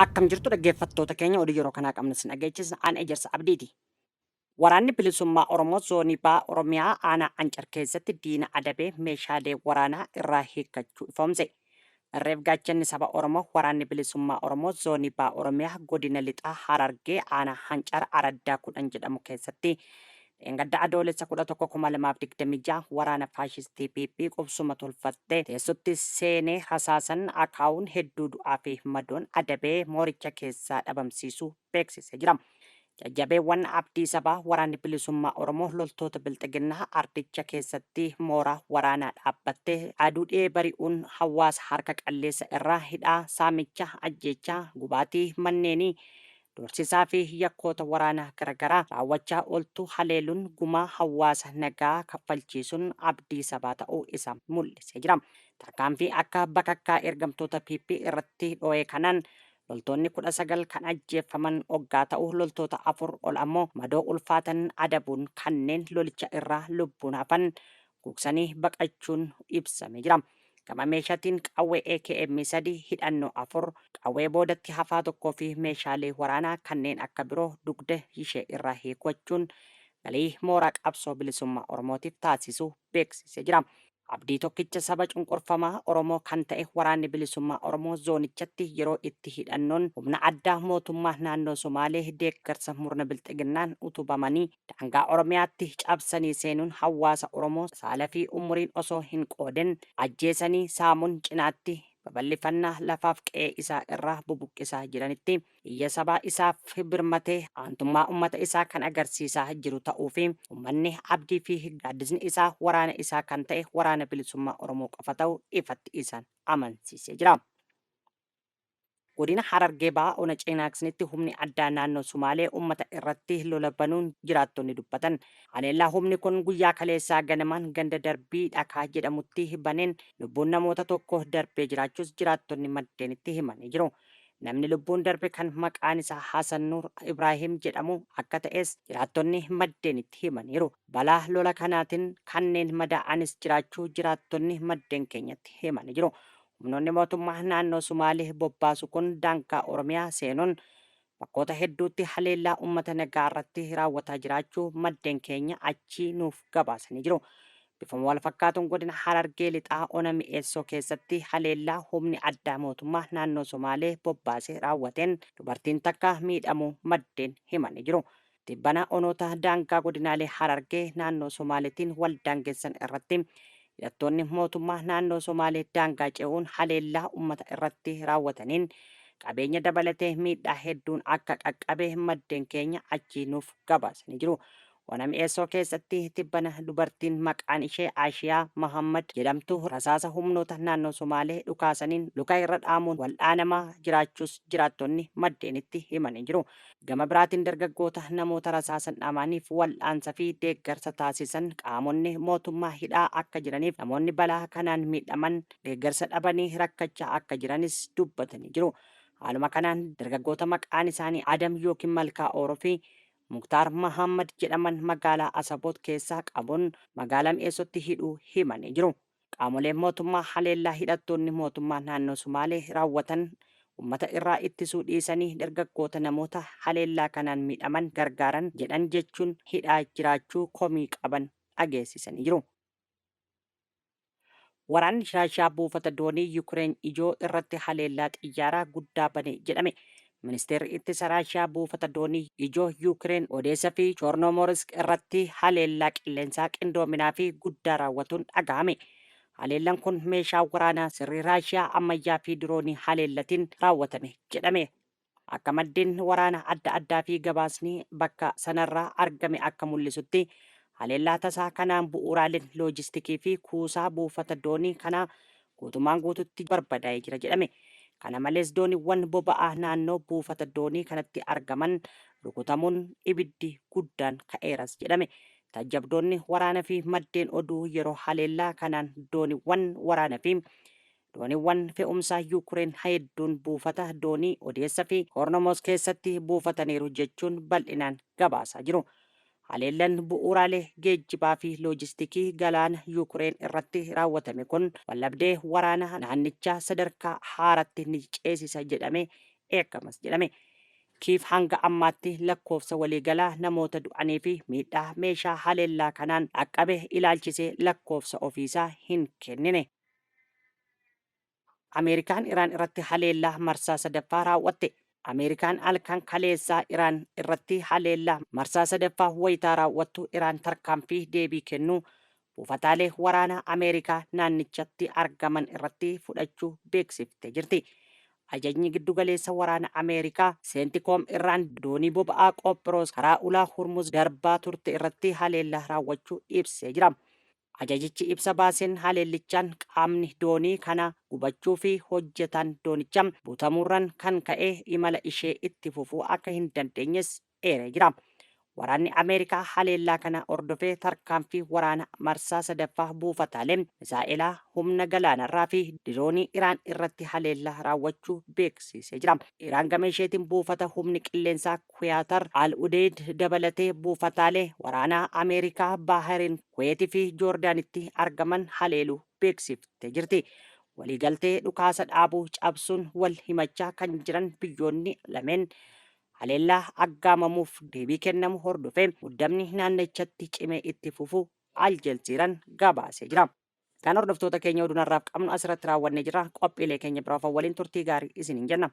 Akkam jirtu dhaggeeffattoota keenya, oduu yeroo kanaa qabnu sin dhageechisna, aan Ejersa Abdiiti. Waraanni Bilisummaa Oromoo Zoonii Baha Oromiyaa Aanaa Ancar keessatti diina adabee meeshaalee waraanaa irraa hiikkachuu ifoomse. Irreef gaachanni saba Oromoo Waraanni Bilisummaa Oromoo Zoonii Baha Oromiyaa Godina Lixaa Harargee Aanaa Hancar Araddaa 10 jedhamu keessatti dheengadda Adoolessa 11,2026 waraana faashistii PP qubsuma tolfattee teessutti seenee rasaasan akaawuun hedduu du'aa fi madoon adabee mooricha keessaa dhabamsiisuu beeksisee jira. Jajjabeewwan abdii sabaa Waraanni Bilisummaa Oromoo loltoota Bilxiginnaa ardicha keessatti mooraa waraanaa dhaabbattee aduu dhi'ee bari'uun hawaasa harka qalleessa irraa hidhaa, saamicha, ajjeechaa, gubaatii manneenii, doorsisaa fi yakkoota waraanaa garagaraa raawwachaa ooltu haleeluun gumaa hawaasa nagaa kaffalchiisuun abdii sabaa ta'uu isaa mul'isee jira. Tarkaanfii akka bakakkaa ergamtoota PP irratti dhoo'e kanaan loltoonni 19 kan ajjeeffaman oggaa ta'u, loltoota 4 ol ammoo madoo ulfaatan adabuun kanneen lolicha irraa lubbuun hafan gugsanii baqachuun ibsamee jira. Gama meeshatiin qawwee AKM 3, hidhannoo 4, qawwee boodatti hafaa 1 fi meeshaalee waraanaa kanneen akka biroo dugda ishee irraa hiikwachuun galii mooraa qabsoo bilisummaa Oromootiif taasisuu beeksisee jira. Abdii tokkicha saba cunqurfamaa Oromoo kan ta'e Waraanni Bilisummaa Oromoo zoonichatti yeroo itti hidhannoon humna addaa mootummaa naannoo Somaalee deeggarsa murna Bilxiginnaan utubamanii daangaa Oromiyaatti cabsanii seenuun hawaasa Oromoo saala fi umuriin osoo hin qoodin ajjeesanii saamuun cinaatti babal'ifannaa lafaaf qe'ee isaa irraa bubuqqisaa jiranitti iyya sabaa isaaf birmatee aantummaa ummata isaa kan agarsiisaa jiru ta'uu fi ummanni abdii fi gaaddisni isaa waraana isaa kan ta'e Waraana Bilisummaa Oromoo qofa ta'uu ifatti isaan amansiisee jira. Godina Harargee Bahaa Ona Cinaaksnitti humni addaa naannoo Sumaalee ummata irratti lola banuun jiraattonni dubbatan. Haleellaa humni kun guyyaa kaleessaa ganamaan ganda Darbii Dhakaa jedhamutti baneen lubbuun namoota tokko darbee jiraachuus jiraattonni maddeenitti himanii jiru. Namni lubbuun darbe kan maqaan isaa Hasan Nuur Ibraahim jedhamu akka ta'es jiraattonni maddeenitti himaniiru. Balaa lola kanaatiin kanneen madaa'anis jiraachuu jiraattonni maddeen keenyatti himanii jiru. Humnoonni mootummaa naannoo Sumaalee bobbaasu kun daangaa Oromiyaa seenuun bakkoota hedduutti haleellaa uummata nagaa irratti raawwataa jiraachuu maddeen keenya achii nuuf gabaasanii jiru. Bifuma wal fakkaatuun godina Harargee Lixaa ona Mi'eessoo keessatti haleellaa humni addaa mootummaa naannoo Somaalee bobbaase raawwateen dubartiin takka miidhamuu maddeen himanii jiru. Tibbana onoota daangaa godinaalee Harargee naannoo Somaaleetiin wal daangessan irratti hidhattoonni mootummaa naannoo Somaalee daangaa ce'uun haleellaa ummata irratti raawwataniin qabeenya dabalatee miidhaa hedduun akka qaqqabe maddeen keenya achii nuuf gabaasanii jiru. Ona Mi'eessoo keessatti tibbana dubartiin maqaan ishee Ashiyaa Mahaammad jedhamtu rasaasa humnoota naannoo Somaalee dhukaasaniin luka irra dhaamuun wal'aanamaa jiraachuus jiraattonni maddeenitti himanii jiru. Gama biraatiin dargaggoota namoota rasaasan dhaamaniif wal'aansa fi deeggarsa taasisan qaamonni mootummaa hidhaa akka jiraniif namoonni balaa kanaan miidhaman deeggarsa dhabanii rakkachaa akka jiranis dubbatanii jiru. Haaluma kanaan dargaggoota maqaan isaanii Adam ykn Malkaa Ooroo fi Muktaar Mahaammad jedhaman magaalaa Asaboot keessaa qabuun magaalaa Mi'eessootti hidhuu himanii jiru. Qaamoleen mootummaa haleellaa hidhattoonni mootummaa naannoo Sumaalee raawwatan ummata irraa ittisuu dhiisanii dargaggoota namoota haleellaa kanaan miidhaman gargaaran jedhan jechuun hidhaa jiraachuu komii qaban dhageessisanii jiru. Waraanni Raashiyaa buufata doonii Yukireen ijoo irratti haleellaa xiyyaaraa guddaa bane jedhame. Ministeerri Ittisa Raashiyaa buufata doonii ijoo Yukireen Odeessa fi Chornomorsk irratti haleellaa qilleensaa qindoominaa fi guddaa raawwatuun dhagahame. Haleellan kun meeshaa waraanaa sirrii Raashiyaa ammayyaa fi diroonii haleellatiin raawwatame jedhame. Akka maddeen waraana adda addaa fi gabaasni bakka sanarraa argame akka mul'isutti, haleellaa tasaa kanaan bu'uuraaleen loojistikii fi kuusaa buufata doonii kanaa guutummaan guututti barbadaa'ee jira jedhame. Kana malees dooniiwwan boba'aa naannoo buufata doonii kanatti argaman rukutamuun ibiddi guddaan ka'eeras jedhame. Taajjabdoonni waraana fi maddeen oduu yeroo haleellaa kanaan dooniiwwan waraana fi Dooniwwan fe'umsaa Yuukreen hedduun buufata doonii Odeessa fi Hornomoos keessatti buufataniiru jechuun bal'inaan gabaasaa jiru. Haleellan bu'uuraalee geejjibaa fi loojistikii galaana Yuukreen irratti raawwatame kun waldhabdee waraanaa naannichaa sadarkaa haaratti ni ceesisa jedhamee eegamas jedhame. Kiiv hanga ammaatti lakkoofsa waliigalaa namoota du'anii fi miidhaa meeshaa haleellaa kanaan dhaqqabe ilaalchisee lakkoofsa ofiisaa hin kennine. Ameerikaan Iraan irratti haleellaa marsaa sadaffaa raawwatte. Ameerikaan halkan kaleessaa Iraan irratti haleellaa marsaa sadaffaa wayitaa raawwattu Iraan tarkaanfii deebii kennuu buufataalee waraanaa Ameerikaa naannichatti argaman irratti fudhachuu beeksifte jirti. Ajajni giddugaleessa waraana Ameerikaa Seentikoom Iraan doonii boba'aa Qophiroos karaa ulaa Hurmuz darbaa turte irratti haleellaa raawwachuu ibsee jira. Ajajichi ibsa baaseen haleellichaan qaamni doonii kanaa gubachuu fi hojjetaan doonichaa butamuurran kan ka'e imala ishee itti fufuu akka hin dandeenyes eeree jira. Waraanni Ameerikaa haleellaa kana hordofee tarkaanfii waraana marsaa sadaffaa buufataalee misaa'elaa humna galaanarraa fi diroonii Iraan irratti haleellaa raawwachuu beeksisee jira. Iraan gama isheetiin buufata humni qilleensaa Kuyaatar Al Udeid dabalatee buufataalee waraanaa Ameerikaa Baahireen, Kuweet fi Joordaanitti argaman haleeluu beeksiftee jirti. Waliigaltee dhukaasa dhaabuu cabsuun wal himachaa kan jiran biyyoonni lameen haleellaa aggaamamuuf deebii kennamu hordofee muddamni naannichatti cimee itti fufuu Al Jelziiraan gabaasee jira. Kan hordoftoota keenya oduun har'aaf qabnu asirratti raawwannee jirra. Qophiilee keenya biroo waliin turtii gaarii isiniin jenna.